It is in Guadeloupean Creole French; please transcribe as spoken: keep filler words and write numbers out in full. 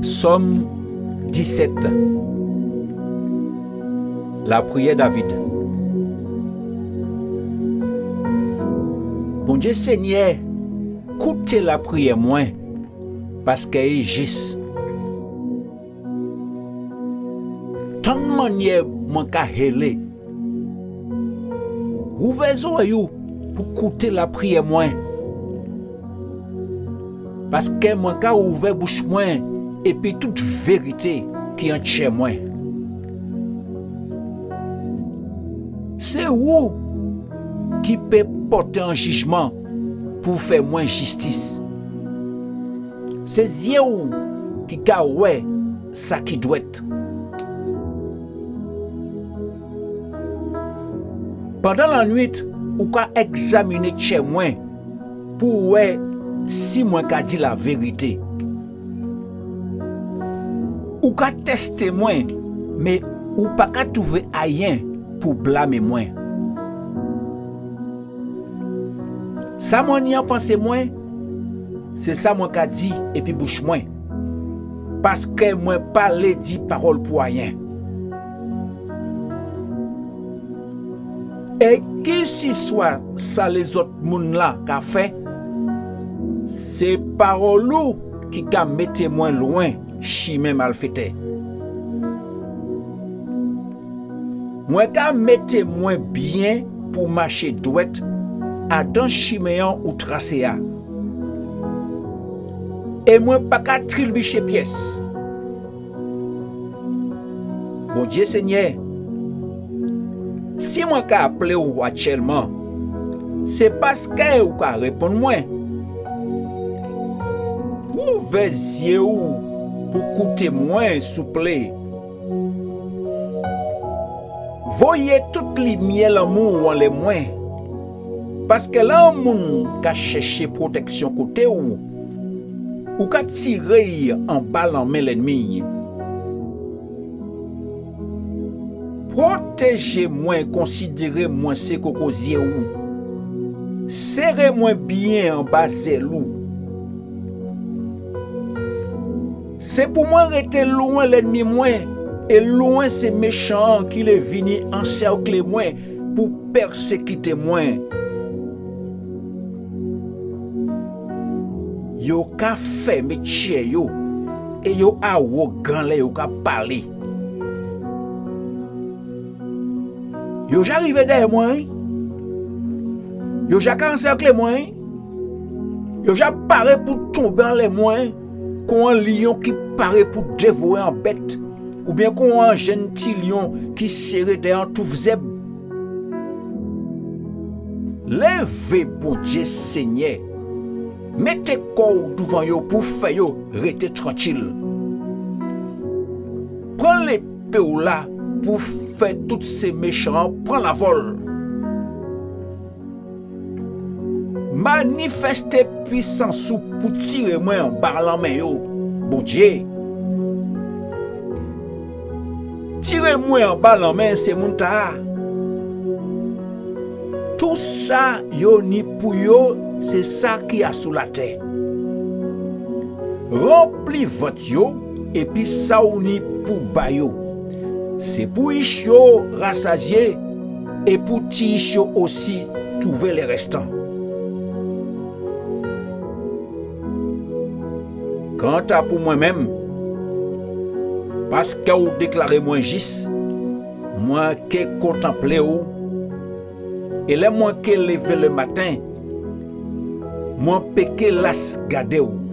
Sòm disèt. Lapriyè David. Bondié Senyè, kouté lapriyè mwen, paskè i jis. Tann manniè mwen ka hélé. Ouvè zòrèy ou pou kouté lapriyè mwen. Paskè mwen ka ouvè bouch mwen épi tout vérité ki an tjè mwen. Sé ou ki pé pòté an jijman pou fè mwen jistis. Sé zié ou ki ka wè sa ki dwèt. Pandan lannuit, ou ka ègzaminé tjè mwen pou wè si mwen ka di lavérité. Ou ka tèsté mwen, men ou pa ka twouvé ayen pou blamé mwen. Sa mwen ni an pansé mwen, sé sa mwen ka di épi bouch mwen, paskè mwen pa lé di pawòl pou ayen. É kisiswa sa lézòt moun-la ka fè, sé pawòl ou ki ka mété mwen lwen chimen malfétè. Mwen ka mété mwen bien pou maché dwèt adan chimen-an ou trasé a. É mwen pa ka trilbiché pies. Bondié Senyè, si mwen ka aplé ou atjèlman, sé paskè ou ka réponn mwen. Ouvè zié ou pou kouté mwen, souplé. Voyé tout limiè lanmou ou anlè mwen. Paskè lè an moun ka chèché pwotèksion koté ou, ou ka tiré'y anba lanmen lènmi. Pwotéjé mwen, konsidéré mwen sé koko zié ou. Séré mwen bien anba zèl ou. Sé pou mwen rété lwen lènmi mwen é lwen sé méchan-an ki lé vini ansèklé mwen pou pèsékité mwen. Yo ka fèmé tjè yo é yo awogan lè yo ka palé. Yo ja rivé dèyè mwen, wi. Yo ja ka ansèklé mwen, wi. Yo ja paré pou tonbé anlè mwen, wi, kon an lion ki paré pou dévoré an bèt, oubien kon an jenn ti lion ki séré dèyè an touf zèb. Lévé, Bondié Senyè, mété kò'w douvan yo pou fè yo rété trankil. Pran lépé'w la pou fè tout sé méchan-an pran lavòl. Manifèsté pwisans ou pou tiré mwen anba lanmen yo, Bondié. Tiré mwen anba lanmen sé moun-tala. Tou sa yo ni pou yo, sé sa ki asou latè. Ranpli vant yo, épi sa ou ni pou ba yo. Sé pou ich yo rasazié, é pou ti-ich yo osi twouvé lè rèstan. Kanta pou mwen menm, paskè ou déklaré mwen jis, mwen ké kontanplé'w, é lè mwen ké lévé lè maten, mwen pé ké las gadé'w.